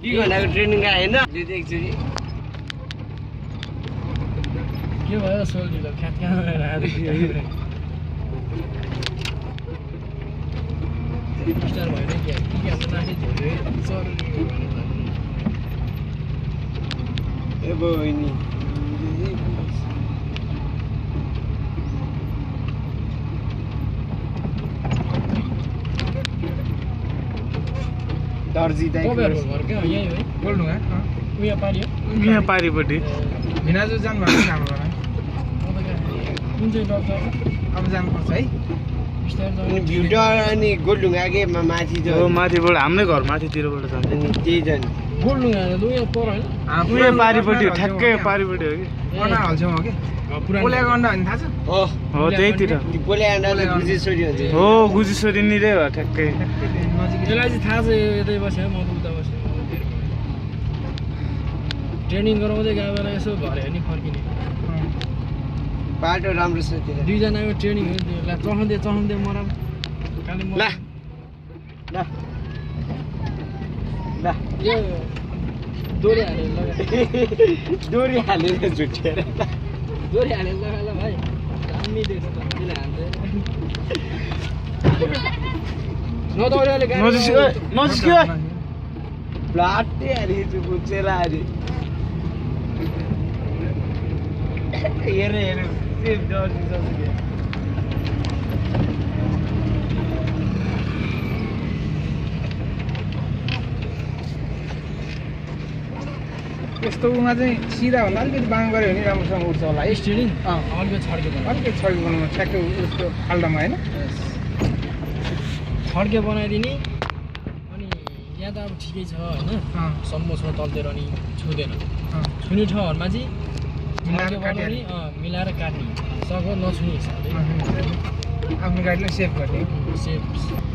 2 घण्टाको ट्रेनिङ आएन एकचोटि के भयो सोल्जिलो ख्याट स्टार भएन के नाथे झोल्यो ए बहिनी दर्जी दाइ तपाईँहरूको घर क्या यहीँ है बोल्नु है उयो पारियो यहाँ पारिपट्टि भिनाजु जानु भएको छ हाम्रो कुन चाहिँ डक्टर अब जानुपर्छ है अनि भ्युटर अनि गोलढुङ्गा के माथि हो माथिबाट हाम्रै घर माथितिरबाट जान्छ अनि त्यही जाने गोलढुङ्गा त उयो पर होइन उयो पारिपट्टि हो ठ्याक्कै पारिपट्टि हो कि अन्डा हाल्छौँ हो कि पुरानो पोलेको अन्डा भन्ने थाहा छ हो त्यहीतिर त्यो पोले आन्डाले गुजेश्वरी हुन्छ हो गुजेश्वरी निरै हो ठ्याक्कै यसलाई चाहिँ थाहा छ यो यतै बस्यो म त उता बस्यो ट्रेनिङ गराउँदै गयो बेला यसो भरे नि फर्किने बाटो राम्रो छ त्यता दुईजनाको ट्रेनिङ हो नि चढाउँदै मरा कालिम्पोङ ल ल ल यो दोरी हालेर लगा डोरी हालेर झुट्टिएर दोरी हालेर लगा ल भाइ दामी देख्छ त त्यसले हाल्दै नदौड्यो अहिले गाडी नजिस्क्यो प्लाटै हालेको छु बुझेर हाले हेर हेर सेफ डर्जी सक्यो यस्तो उमा चाहिँ सिधा भन्दा अलिकति बाङ गऱ्यो भने राम्रोसँग उठ्छ होला है स्टिरिङ अलिकति छड्के बनायो अलिकति छड्के बनाउनु ठ्याक्कै उस्तो खाल्डामा होइन छड्के बनाइदिने अनि यहाँ त अब ठिकै छ होइन सम्म छ तलतिर अनि छुँदैन छुने ठाउँहरूमा चाहिँ छड्के बनाउने मिलाएर काट्ने सको नछुने हिसाबले आफ्नो गाडीलाई सेभ गर्ने सेफ